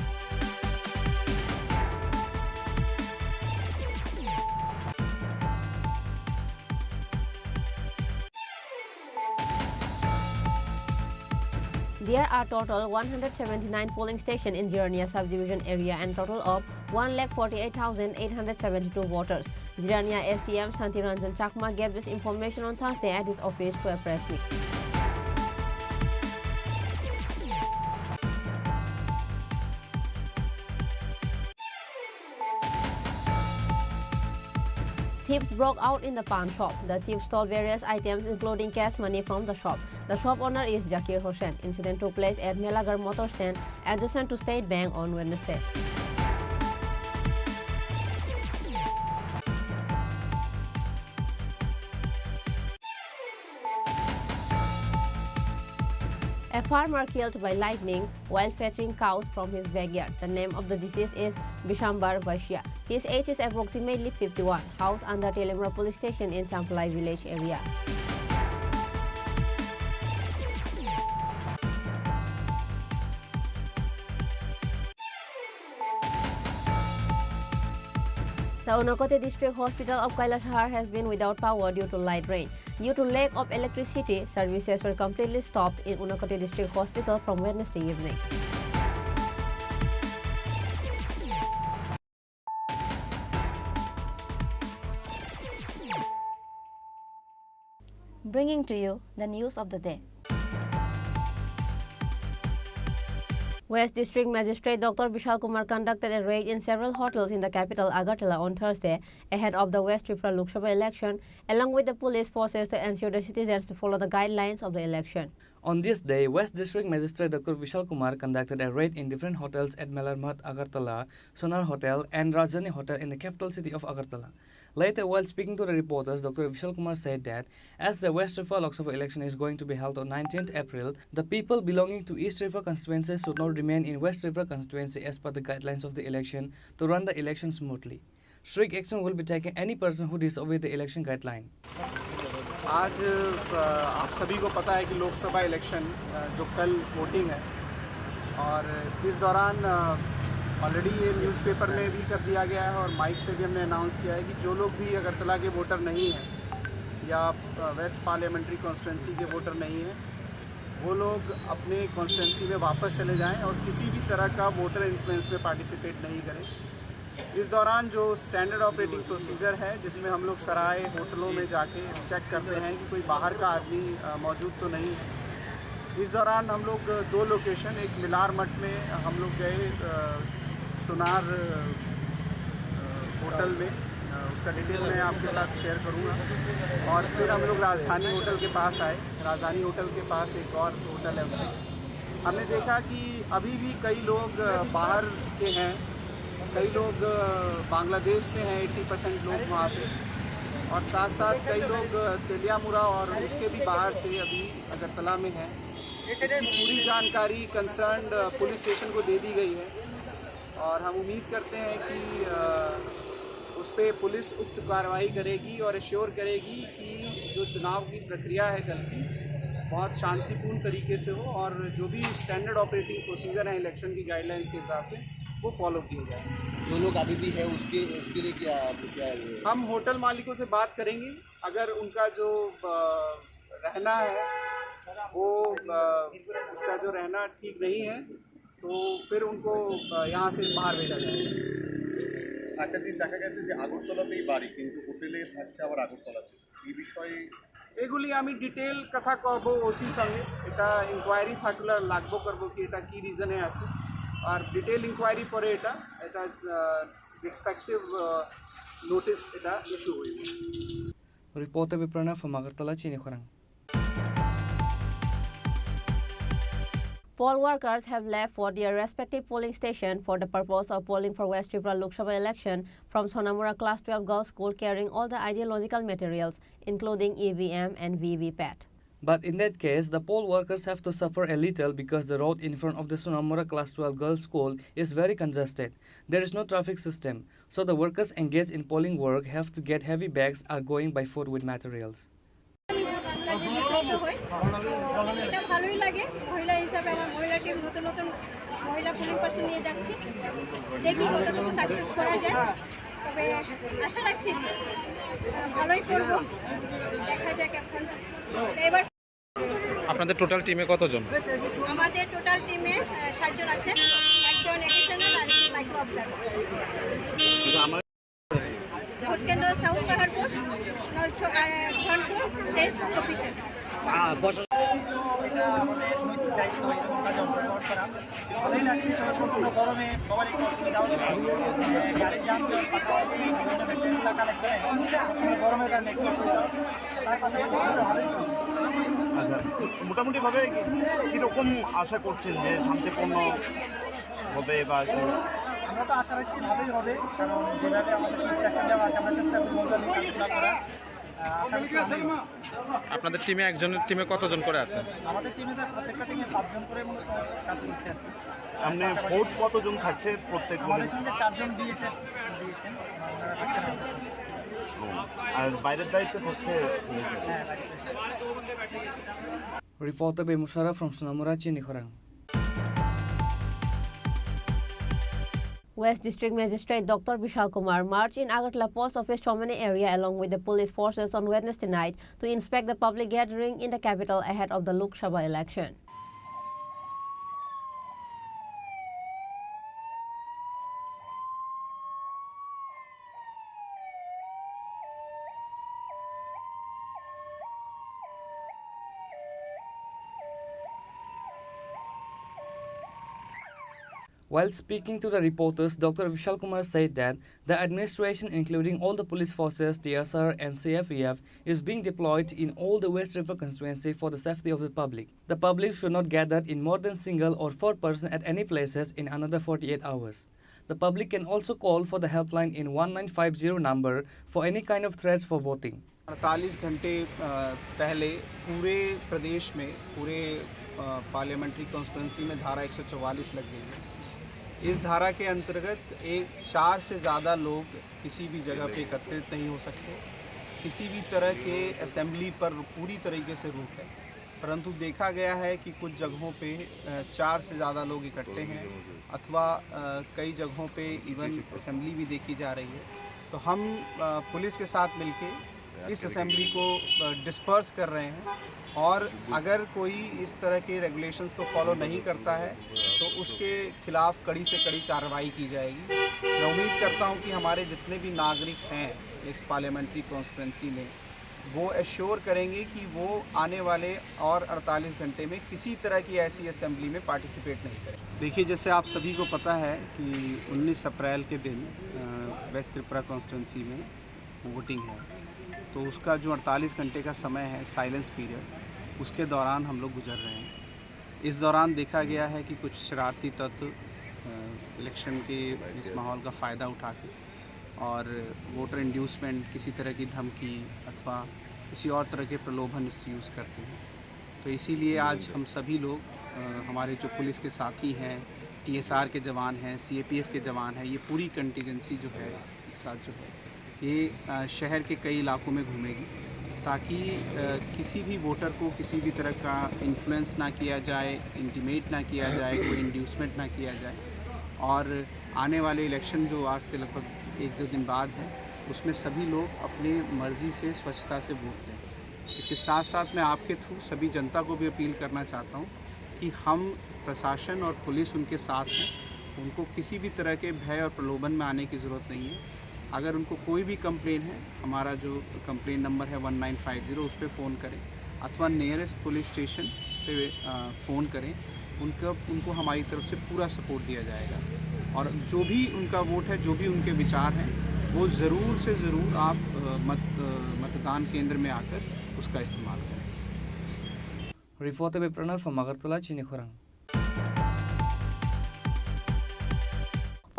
There are total one hundred seventy-nine polling stations in Jirania subdivision area and total of one lakh forty-eight thousand eight hundred seventy-two voters. Jirania S D M Shanti Ranjan Chakma gave this information on Thursday at his office to a press meet. Thieves broke out in the pan shop. The thieves stole various items, including cash money, from the shop. The shop owner is Zakir Hossain. Incident took place at Melagar motor stand adjacent to State Bank on Wednesday. A farmer killed by lightning while fetching cows from his backyard. The name of the deceased is Bishambar Basia. His age is approximately fifty-one. House under Telimra Police Station in Champlai village area. The Unakoti District Hospital of Kailashahar has been without power due to light rain. Due to lack of electricity, services were completely stopped in Unakoti District Hospital from Wednesday evening. Bringing to you the news of the day. West District Magistrate Doctor Vishal Kumar conducted a raid in several hotels in the capital Agartala on Thursday ahead of the West Tripura Lok Sabha election, along with the police forces, to ensure the citizens to follow the guidelines of the election. On this day, West District Magistrate Doctor Vishal Kumar conducted a raid in different hotels at Melarmat Agartala, Sonar Hotel, and Rajdhani Hotel in the capital city of Agartala. Later, while speaking to the reporters, Doctor Vishal Kumar said that as the West Tripura Lok Sabha election is going to be held on nineteenth April, the people belonging to East Tripura constituency should not remain in West Tripura constituency as per the guidelines of the election to run the election smoothly. Strict action will be taken any person who disobey the election guideline. आज, अ, आप सभी को पता है कि लोकसभा इलेक्शन, अ, जो कल वोटिंग है, और इस दौरान, अ, ऑलरेडी ये न्यूज़पेपर में भी कर दिया गया है और माइक से भी हमने अनाउंस किया है कि जो लोग भी अगरतला के वोटर नहीं हैं या, अ, वेस्ट पार्लियामेंट्री कॉन्स्टिट्यूएंसी के वोटर नहीं हैं, वो लोग अपने कॉन्स्टिट्यूएंसी में वापस चले जाएं और किसी भी तरह का वोटर इन्फ्लुएंस में पार्टिसिपेट नहीं करें। इस दौरान जो स्टैंडर्ड ऑपरेटिंग प्रोसीजर है, जिसमें हम लोग सराय होटलों में जाके चेक करते हैं कि कोई बाहर का आदमी, अ, मौजूद तो नहीं है। इस दौरान हम लोग दो लोकेशन, एक मिलार मठ में हम लोग गए, अ, सुनार, अ, होटल में, अ, उसका डिटेल मैं आपके साथ शेयर करूँगा। और फिर हम लोग राजधानी होटल के पास आए। राजधानी होटल के पास एक और होटल है, उसमें हमने देखा कि अभी भी कई लोग, अ, बाहर के हैं, कई लोग, अ, बांग्लादेश से हैं, एटी परसेंट लोग वहाँ पे, और साथ साथ कई लोग, अ, तेलियामुरा और उसके भी बाहर से अभी अगरतला में हैं। इसकी पूरी जानकारी कंसर्न पुलिस स्टेशन को दे दी गई है और हम उम्मीद करते हैं कि, अ, उस पे पुलिस उक्त कार्रवाई करेगी और एश्योर करेगी कि जो चुनाव की प्रक्रिया है कल की, बहुत शांतिपूर्ण तरीके से हो और जो भी स्टैंडर्ड ऑपरेटिंग प्रोसीजर है इलेक्शन की गाइडलाइंस के हिसाब से, वो फॉलो किए जाए। जो लोग अभी भी है, उसके, उसके लिए क्या, क्या है? हम होटल मालिकों से बात करेंगे। अगर उनका जो, अ, रहना है, वो, अ, उसका जो रहना ठीक नहीं है, तो फिर उनको, अ, यहाँ से बाहर भेजा जाएगा। একটা দিন দেখা গেছে যে আগরতলাতেই বাড়ি, কিন্তু হোটেলে থাকছে আবার আগরতলাতে। এই বিষয়ে এগুলি আমি ডিটেল কথা কব ওসির সঙ্গে। এটা ইনকোয়ারি থাকলে লাগবো করবো কি এটা কি রিজনে আছে, আর ডিটেল ইনকোয়ারি পরে এটা, এটা, আহ, রেসপেক্টিভ, আহ, নোটিশ এটা ইস্যু হইব। Reporter Biprana from Agartala, chini khorang. Poll workers have left for their respective polling station for the purpose of polling for West Tripura Lok Sabha election from Sonamura Class twelve Girls School, carrying all the ideological materials, including E V M and V V P A T. But in that case, the poll workers have to suffer a little because the road in front of the Sonamura Class twelve Girls School is very congested. There is no traffic system, so the workers engaged in polling work have to get heavy bags or going by foot with materials. কাজে বিপরীত হয়। এটা ভালোই লাগে, মহিলা হিসাবে আমার মহিলা টিম নতুন নতুন মহিলা পোলিং পার্সন নিয়ে যাচ্ছি, দেখি কতটুকু সাকসেস করা যায়। তবে আশা রাখছি, আহ, ভালোই করব, দেখা যাক এখন। এবার আপনাদের টোটাল টিমে কতজন? আমাদের টোটাল টিমে, আহ, সাতজন আছে, একজন অ্যাডিশনাল আর একজন মাইক্রো অবজার্ভার। ভোট কেন্দ্র সাউথ পাহাড়পুর, নলছ-, আহ, ধনপুর, টেস্ট অফিসার। এটা আমাদের নৈতিক দায়িত্ব, এই ভোটটা যন্ত্র ব্যবহার করা। ভালোই লাগছে, তবে প্রচণ্ড গরমে সবারই একটু অসুবিধা হচ্ছে। এ, গাড়ির যানজট, পাশাপাশি বিভিন্ন মেটেরিয়াল কালেকশনে প্রচণ্ড গরমে তার নেটওয়ার্ক অসুবিধা হচ্ছে। তার পাশাপাশি কিন্তু ভালোই চলছে। আচ্ছা, মোটামুটিভাবে কি, কীরকম আশা করছেন যে শান্তিপূর্ণ হবে বা কি? আমরা তো আশা রাখছি ভালোই হবে, কারণ যেভাবে আমাদের ইনস্ট্রাকশন দেওয়া আছে, আমরা চেষ্টা করবো ওইভাবেই কাজগুলো করার। আহ, আশা রাখছি ভালোই হবে। আপনাদের টিমে একজনের টিমে কতজন করে আছে? আমাদের টিমে তো প্রত্যেকটা টিমে পাঁচজন করে মূলত কাজ করছে আর কি। আপনি পাশাপাশি ফোর্স কতজন থাকছে প্রত্যেক আমাদের দলের? সঙ্গে চারজন বিএসএফ দিয়েছেন, ওনারা থাকতে পারবেন। ও, আর বাইরের দায়িত্বে থাকছে পুলিশ? হ্যাঁ, বাইরের দায়িত্বে। Reporter Bemusara from Sonamura, chini khorang. West District Magistrate Doctor Vishal Kumar marched in Agartala Post Office Chomani area along with the police forces on Wednesday night to inspect the public gathering in the capital ahead of the Lok Sabha election. While speaking to the reporters, Doctor Vishal Kumar said that the administration, including all the police forces, T S R and C R P F, is being deployed in all the West Tripura constituency for the safety of the public. The public should not gather in more than single or four person at any places in another forty-eight hours. The public can also call for the helpline in one nine five zero number for any kind of threats for voting. अड़तालीस घंटे, अ, पहले पूरे प्रदेश में, पूरे, अ, parliamentary constituency में धारा एक सौ चौवालीस लग गई है। इस धारा के अंतर्गत एक, चार से ज़्यादा लोग किसी भी जगह पे एकत्रित नहीं हो सकते। किसी भी तरह के असेंबली पर पूरी तरीके से रोक है। परंतु देखा गया है कि कुछ जगहों पे, अ, चार से ज़्यादा लोग इकट्ठे हैं अथवा, अ, कई जगहों पे इवन असेंबली भी देखी जा रही है। तो हम, अ, पुलिस के साथ मिलके इस असेंबली को डिस्पर्स कर रहे हैं और अगर कोई इस तरह के रेगुलेशंस को फॉलो नहीं करता है तो उसके खिलाफ कड़ी से कड़ी कार्रवाई की जाएगी। मैं उम्मीद करता हूं कि हमारे जितने भी नागरिक हैं इस पार्लियामेंट्री कॉन्स्टिट्यूएंसी में, वो एश्योर करेंगे कि वो आने वाले और अड़तालीस घंटे में किसी तरह की ऐसी असेंबली में पार्टिसिपेट नहीं करें। देखिए, जैसे आप सभी को पता है कि उन्नीस अप्रैल के दिन, अ, वेस्ट त्रिपुरा कॉन्स्टिट्यूएंसी में वोटिंग है, तो उसका जो अड़तालीस घंटे का समय है, साइलेंस पीरियड, उसके दौरान हम लोग गुजर रहे हैं। इस दौरान देखा गया है कि कुछ शरारती तत्व, अ, इलेक्शन के इस माहौल का फ़ायदा उठा के और वोटर इंड्यूसमेंट, किसी तरह की धमकी अथवा किसी और तरह के प्रलोभन यूज़ करते हैं। तो इसीलिए आज हम सभी लोग, अ, हमारे जो पुलिस के साथी हैं, टीएसआर के जवान हैं, सीएपीएफ के जवान हैं, ये पूरी कंटीजेंसी जो है, एक साथ जो है, ये, अ, शहर के कई इलाकों में घूमेगी, ताकि, अ, किसी भी वोटर को किसी भी तरह का इन्फ्लुएंस ना किया जाए, इंटिमेट ना किया जाए, कोई इंड्यूसमेंट ना किया जाए। और आने वाले इलेक्शन, जो आज से लगभग एक दो दिन बाद है, उसमें सभी लोग अपनी मर्जी से स्वच्छता से वोट दें। इसके साथ साथ मैं आपके थ्रू सभी जनता को भी अपील करना चाहता हूँ कि हम, प्रशासन और पुलिस उनके साथ हैं, उनको किसी भी तरह के भय और प्रलोभन में आने की ज़रूरत नहीं है। अगर उनको कोई भी कंप्लेन है, हमारा जो कंप्लेन नंबर है वन नाइन फ़ाइव ज़ीरो, उस पर फ़ोन करें अथवा नियरेस्ट पुलिस स्टेशन पे, अ, फ़ोन करें। उनका, उनको हमारी तरफ से पूरा सपोर्ट दिया जाएगा और जो भी उनका वोट है, जो भी उनके विचार हैं, वो ज़रूर से ज़रूर आप, अ, मत, अ, मतदान केंद्र में आकर उसका इस्तेमाल करें। Report by Pranav from Agartala, Chini Khorang.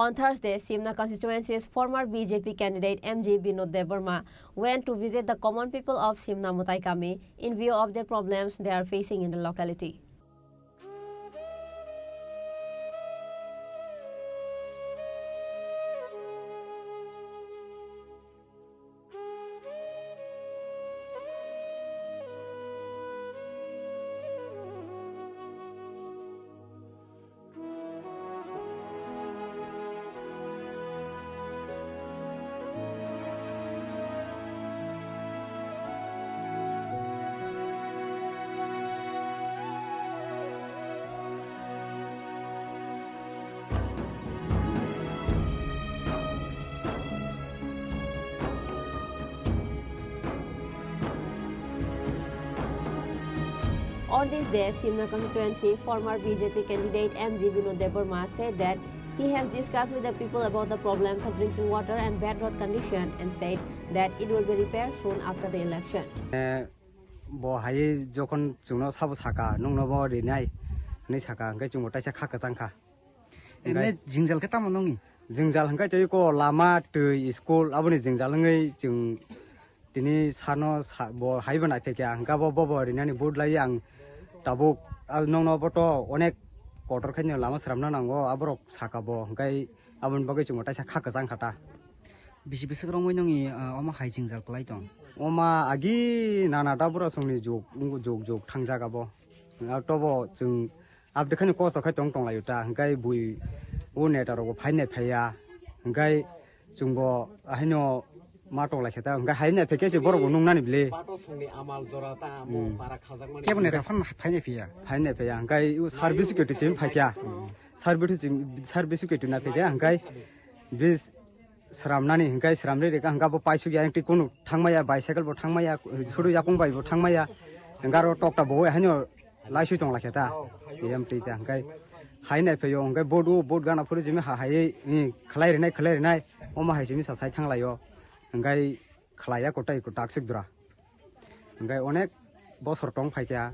On Thursday, Simna constituency's former B J P candidate M G Binod Debbarma went to visit the common people of Simna Mutai Kami in view of their problems they are facing in the locality. On this day, Simna constituency former B J P candidate M G Binod Debbarma said that he has discussed with the people about the problems of drinking water and bad road condition and said that it will be repaired soon after the election. Eh, bo hai jokhon chwngno sabo saka, "Nungno bo rinai," hinwi saka, hwnkhe chwngbo taisa kha kwchang kha. Ene hwnkhe jingjal khe tamo nongni? Jingjal hwnkhe tei ko lama, twi, school, aboni jingjal wngwi chwng tini sano sa-, bo haibo naiphaikha, hwnkhe bo, bobo rinani vote lai ang tabuk, ah, nongno bo to onek kotor khaino lama swnamna nango, aborok saka bo, hwnkhe aboni bagwi chwngbo taisa kha kwchang kha ta. Bisi bwswk romwi nongni, ah, omo hai jingjal kwlai tong? Oma agi nana da bura songni jok, jok, jok thangjak abo. Ah, tobo chwng abdekhani kosto khai tong tonglaio ta, hwnkhe bui o neta rokbo phainai phaiya, hwnkhe chwngbo ahaino ma tonglaikha ta, hwnkhe hainai phaikhe se borokbo nungnani bile. Pato songni amal jora ta amo Hmm. Para khajakmani. Kebo neta phan phainai phiya? Phainai phaiya, hwnkhe o service khe twi chim phaikha. Service khe twi chim, service khe twi na phaikha, hwnkhe bis sramnani hwnkhe sramri rikha, hwnkhe bo paisukya, tei kunu thangmaya, bicycle bo thangmaya, suru yakung bai bo thangmaya, hwnkhe aro tokta bo haino laisui tonglaikha ta, tiyam twi ta, hwnkhe hai nai phaio, hwnkhe boat o, boat gana phuru jimi ha hai, eh, khlai rinai, khlai rinai, omo hai simi sa sai thanglaio, hwnkhe khlaiya kotai ko taksik dura. Hwnkhe onek bosor tong phaikha,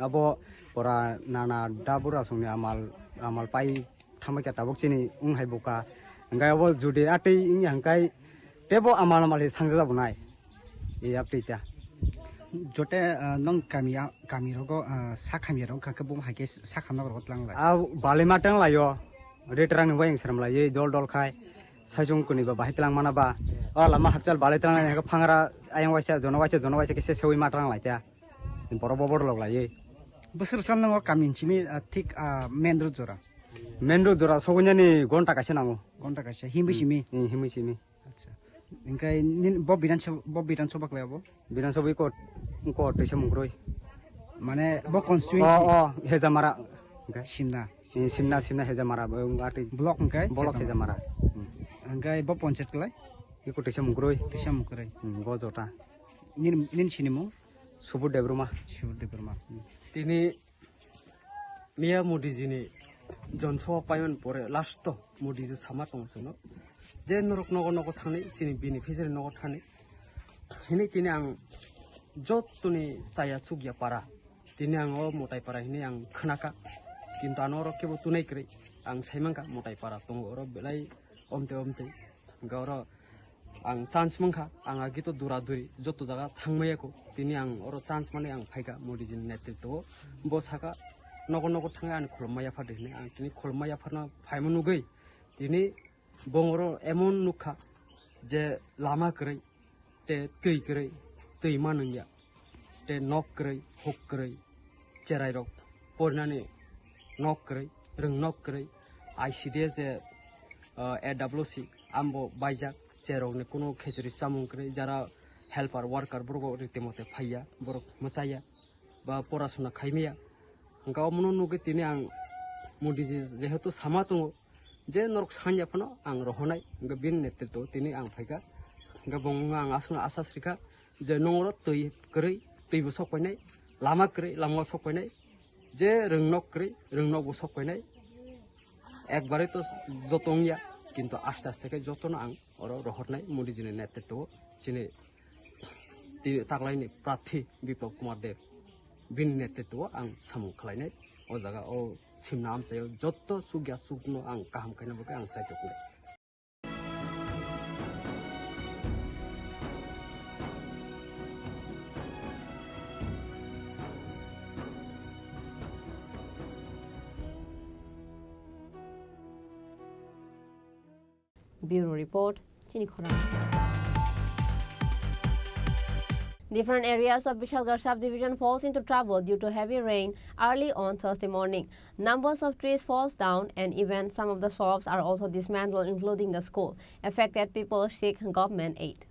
abo pura nana da bura songni amal, amal pai thangbaikha tabuk chini wng hai buka. Hwnkhe abo judi atwi wngya hwnkhe teibo amal amal se thangjak jabonai. E yaptwi ta. Jote, ah, nong kami ya, kami rogo, ah, sak hamya rok kha khe bo hai khe sak hamna rok tlang lai. A balima tang laio. Retrang ni wayang sram lai, dol dol khai. Saijung kuni ba bahai tlang mana ba. O lama hakchal balai tlang lai, phangra ayang waisa, jono waisa, jono waisa khe se sewi ma tlang lai ta. Borok bo borok lok lai. Bwswk sam nango kami simi, ah, thik, ah, main road jora. Main road jora sogwi nani gonta kaisa nango. Gonta kaisa, himwi Hmm. simi. Hmm, himwi simi. Acha. Hingke nin-, bo Bidhan Sabha, bo Bidhan Sabha khlai abo? Bidhan Sabha iko, iko Teisa Mungkroi. Mane bo constituency? O, o, Hejamara. Hingke? Simna. Si-, Simna, Simna Hejamara, bo wng atwi. Block hingke? Block Hejamara. Hejamara. Hmm. Hingke bo panchayat khlai? Iko Teisa Mungkroi. Teisa Mungkroi. Hmm, bo jota. Nin, nin sinimung? Subur Debbarma. Subur Debbarma. Hmm. Tini Miya Modiji ni Jan Sabha paimani pore last o Modiji sama tongo chwngno je norok nogo nogo thangni chini beneficiary nogo thani hinwi tini ang jottoni chaya chukya para tini ang o Motai para hinwi ang khnaka, kintu ano oro kebo tunai kwrwi ang saimankha Motai para tongo oro belai omtwi omtwi. Hingke oro ang chance mankha, ang agi to dura duri joto jaga thangmaya ko, tini ang oro chance mani ang phaikha Modiji ni netritwo o. Bo saka nogo nogo thangwi ani khulumma yaphar di hinwi, ang tini khulumma yapharno phaima nugwi tini bong oro emon nukha je lama kwrwi tei twi kwrwi, twi ma nungya. Tei nok kwrwi, huk kwrwi, cherairok porinani nok kwrwi, rwng nok kwrwi, I C D S je, ah, A W C ambo baijak, cherokni kunu khechuri chamung kwrwi, jara helper, worker borok rite mote phaiya, borok mwchaya ba porasuna khaimaya. Hwnkhe omono nugwi tini ang Modiji jehetu sama tongo je norok sanya phano ang rohornai, hwnkhe bini netritwo tini ang phaikha, hwnkhe bo wngkha ang aswkno asas rikha. Je nongro twi kwrwi, twi bo sok painai, lama kwrwi, lama o sok painai, je rwng nok kwrwi, rwng nok bo sok painai, ekbarai to joto wngya, kintu aste aste khe jotono ang oro rohornai Modiji ni netritwo o chini tini taklaini prarthi Biplab Kumar Deb bini netritwo o ang samung khlainai o jaga o simna amchaio joto chukya chukno ang kaham khaina bagwi ang chai tongo. Bureau Report, Chini Khorang. Different areas of Bishalgarh subdivision falls into trouble due to heavy rain early on Thursday morning. Numbers of trees falls down and even some of the shops are also dismantled, including the school. Affected people seek government aid.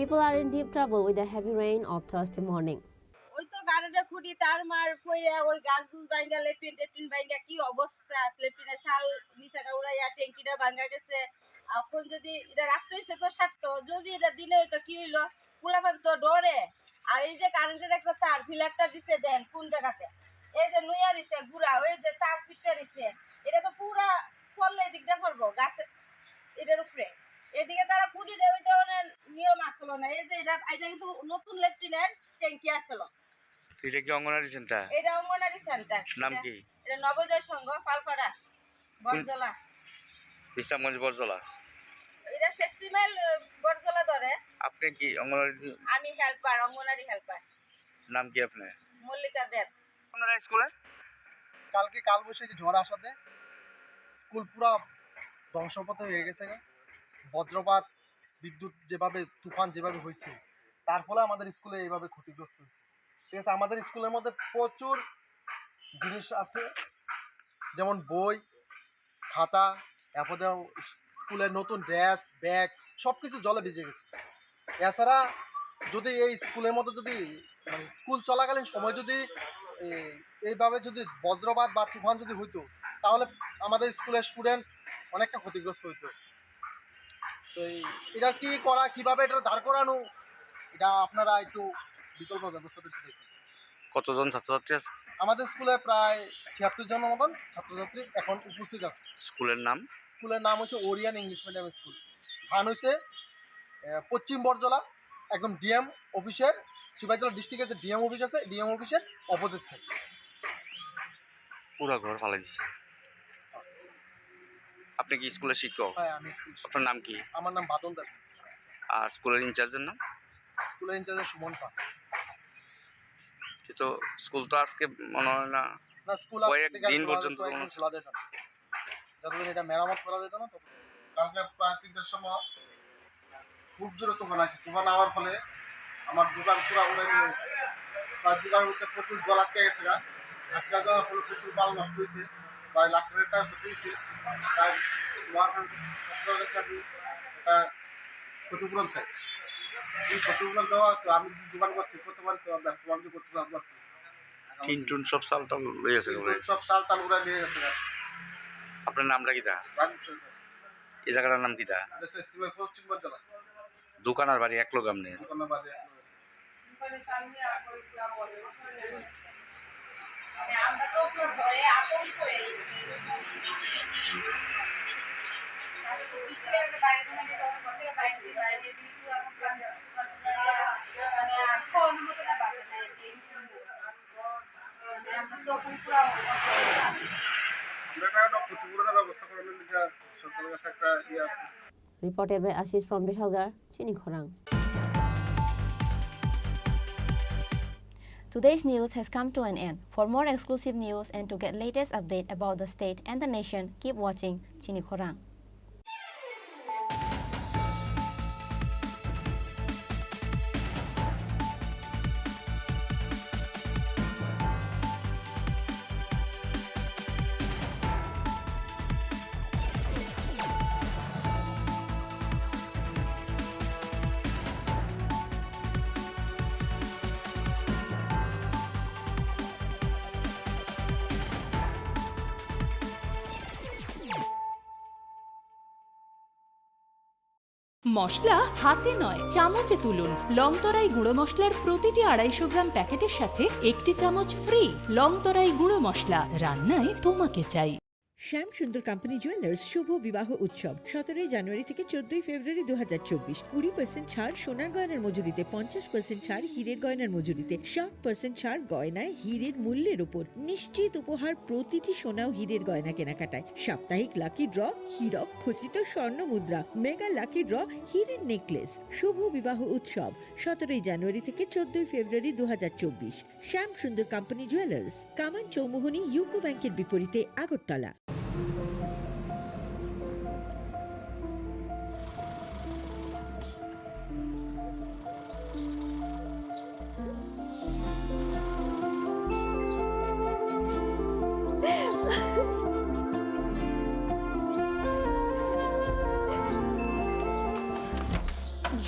People are in deep trouble with the heavy rain of Thursday morning. ওই তো কারেন্টের খুঁটি তার মার পড়ে ওই গাছ গুছ ভাঙ্গা, লেট্রিন টেট্রিন ভাঙ্গা, কি অবস্থা, লেট্রিনের চাল নিচে উড়াইয়া ট্যাঙ্কিটা ভাঙ্গা গেছে। এখন যদি এটা রাত্রে হইছে তো সারতো, যদি এটা দিনে হইতো কি হইলো? পোলাপান তো ডরে। আর এই যে কারেন্টের একটা তার ফিলারটা দিছে, দেন কোন জায়গাতে, এই যে নুইয়া রইছে গুড়া, ওই যে তার ছিটটা রইছে, এটা তো পুরা ফললে এদিক দিয়ে পড়বো গাছে, এটার উপরে। এদিকে তারা খুঁটি দেবে, ওই ধরনের নিয়ম আসলো না। এই যে এটা, এটা কিন্তু নতুন লেট্রিনের ট্যাঙ্কি আসলো। এটা কি অঙ্গনারী সেন্টার? এটা অঙ্গনারী সেন্টার। নাম এটা, কি? এটা নবোদয় সংঘ, পালপাড়া, কোন? বরজলা। বিশ্রামগঞ্জ বরজলা। এটা শেষরিমাইল, আহ, বরজলা ধরে। আপনি কি অঙ্গনারী? আমি হেল্পার, অঙ্গনারী হেল্পার। নাম কি আপনার? মল্লিকা দেব। আপনারা স্কুলে? কালকে কালবৈশাখী ঝড় আসাতে স্কুল পুরা ধ্বংসপ্রাপ্ত হয়ে গেছে। বজ্রপাত, বিদ্যুৎ যেভাবে, তুফান যেভাবে হয়েছে, তার ফলে আমাদের স্কুলে এইভাবে ক্ষতিগ্রস্ত হয়েছে। ঠিক আছে, আমাদের স্কুলের মধ্যে প্রচুর জিনিস আছে, যেমন বই, খাতা, এরপরে স্কুলের নতুন ড্রেস, ব্যাগ, সব কিছু জলে ভিজে গেছে। এছাড়া যদি এই স্কুলের মধ্যে যদি, মানে, স্কুল চলাকালীন সময় যদি এই, এইভাবে যদি বজ্রপাত বা তুফান যদি হইতো, তাহলে আমাদের স্কুলের স্টুডেন্ট অনেকটা ক্ষতিগ্রস্ত হইতো। তো এই, এটা কি করা, কিভাবে এটা দাঁড় করানো, এটা আপনারা একটু বিকল্প ব্যবস্থাটা একটু দেখুন। কতজন ছাত্রছাত্রী আছে? আমাদের স্কুলে প্রায় ছিয়াত্তর জনের মতন ছাত্রছাত্রী এখন উপস্থিত আছে। স্কুলের নাম? স্কুলের নাম হচ্ছে ওরিয়ান ইংলিশ মিডিয়াম স্কুল। স্থান হচ্ছে, আহ, পশ্চিম বরজলা, একদম ডিএম অফিসের, সিপাহীজলা ডিস্ট্রিক্টে যে ডিএম অফিস আছে, ডিএম অফিসের অপোজিট সাইড। পুরা ঘর ফালাই দিছে। আপনি কি স্কুলের শিক্ষক? হ্যাঁ, আমি স্কুল শিক্ষক। আপনার নাম কি? আমার নাম বাদল দেব। আর স্কুলের ইনচার্জের নাম? স্কুলের ইনচার্জ সুমন পাল। কিন্তু স্কুল তো আজকে মনে হয় না, না, স্কুল আজকে কয়েক থেকে আর দিন খোলা হবে, পর্যন্ত কয়েকদিন খোলা যাবে না। যতদিন এটা মেরামত করা যেত না, ততদিন। কালকে প্রায় তিনটার সময় খুব জোরে তুফান আসে। তুফান আওয়ার ফলে আমার দোকান পুরা উড়াই নিয়ে গেছে। প্রায় দোকান হইতে প্রচুর জল আটকে গেছে গা। আটকে যাওয়ার ফলে প্রচুর মাল নষ্ট হয়েছে। প্রায় লাখ দেড় টাকা ক্ষতি হয়েছে। তাই মহাজন সরকারের কাছে আমি একটা ক্ষতিপূরণ চাই। এই ক্ষতিপূরণ দেওয়া তো আমি যদি দোকান করতে করতে পারি, তো ব্যবসা বাণিজ্য করতে পারবো আর কি। টিন টুন সব চাল টাল লই আছে টিন টুন সব চাল টাল উড়াই নিয়ে গেছে গা। আপনার নামটা কিতা? রাজু সরকার। এই জায়গাটার নাম কিতা? এটা হচ্ছে সিলেট পশ্চিম বাজার। দোকান আর বাড়ি এক লগে আপনি? দোকান আর বাড়ি এক লগে। আমরা একটা ক্ষতিপূরণের ব্যবস্থা করানোর লিগে সরকারের কাছে একটা ইয়ে আছে। Reported by Ashish from Bishalgarh, Chini Khorang. Today's news has come to an end. For more exclusive news and to get latest update about the state and the nation, keep watching Chini Khorang. মশলা হাতে নয়, চামচে তুলুন। লং তরাই গুঁড়ো মশলার প্রতিটি আড়াইশো গ্রাম প্যাকেটের সাথে একটি চামচ ফ্রি। লং তরাই গুঁড়ো মশলা, রান্নায় তোমাকে চাই। শ্যাম সুন্দর কোম্পানি জুয়েলার্স শুভ বিবাহ উৎসব সতেরোই জানুয়ারি থেকে চোদ্দই ফেব্রুয়ারি দু হাজার চব্বিশ। কুড়ি পার্সেন্ট ছাড় সোনার গয়নার মজুরিতে, পঞ্চাশ পার্সেন্ট ছাড় হীরের গয়নার মজুরিতে, সাত পার্সেন্ট ছাড় গয়নায় হীরের মূল্যের উপর। নিশ্চিত উপহার প্রতিটি সোনা ও হীরের গয়না কেনাকাটায়। সাপ্তাহিক লাকি ড্র, হীরক খচিত স্বর্ণ মুদ্রা, মেগা লাকি ড্র, হীরের নেকলেস। শুভ বিবাহ উৎসব সতেরোই জানুয়ারি থেকে চোদ্দই ফেব্রুয়ারি দু হাজার চব্বিশ। শ্যাম সুন্দর কোম্পানি জুয়েলার্স, কামান চৌমুহনী ইউকো ব্যাংকের বিপরীতে, আগরতলা।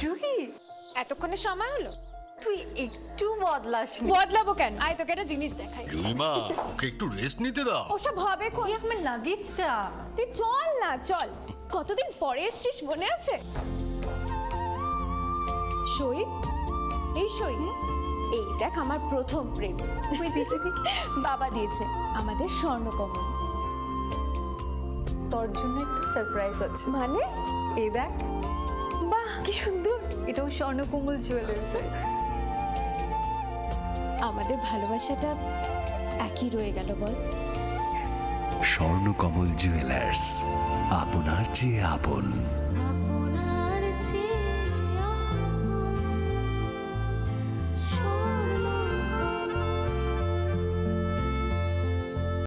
জুহি, এতক্ষণে সময় হলো? তুই একটু বদলাসনি। বদলাবো কেন? আয়, তোকে একটা জিনিস দেখাই। জুলিমা, ওকে একটু রেস্ট নিতে দাও। ওসব হবে কোন? এই আমার লাগেজটা। তুই চল না, চল। কতদিন পরে এসছিস, মনে আছে? সই, এই সই। এই দেখ, আমার প্রথম প্রেম। তুই দেখে দেখে। বাবা দিয়েছে আমাদের স্বর্ণকমল। তোর জন্য একটা সারপ্রাইজ আছে। মানে? এই দেখ। বাহ, কি সুন্দর। এটাও স্বর্ণকমল জুয়েলার্সের। আমাদের ভালোবাসাটা একই রয়ে গেল, বল? স্বর্ণকমল জুয়েলার্স, আপনার চেয়ে আপন।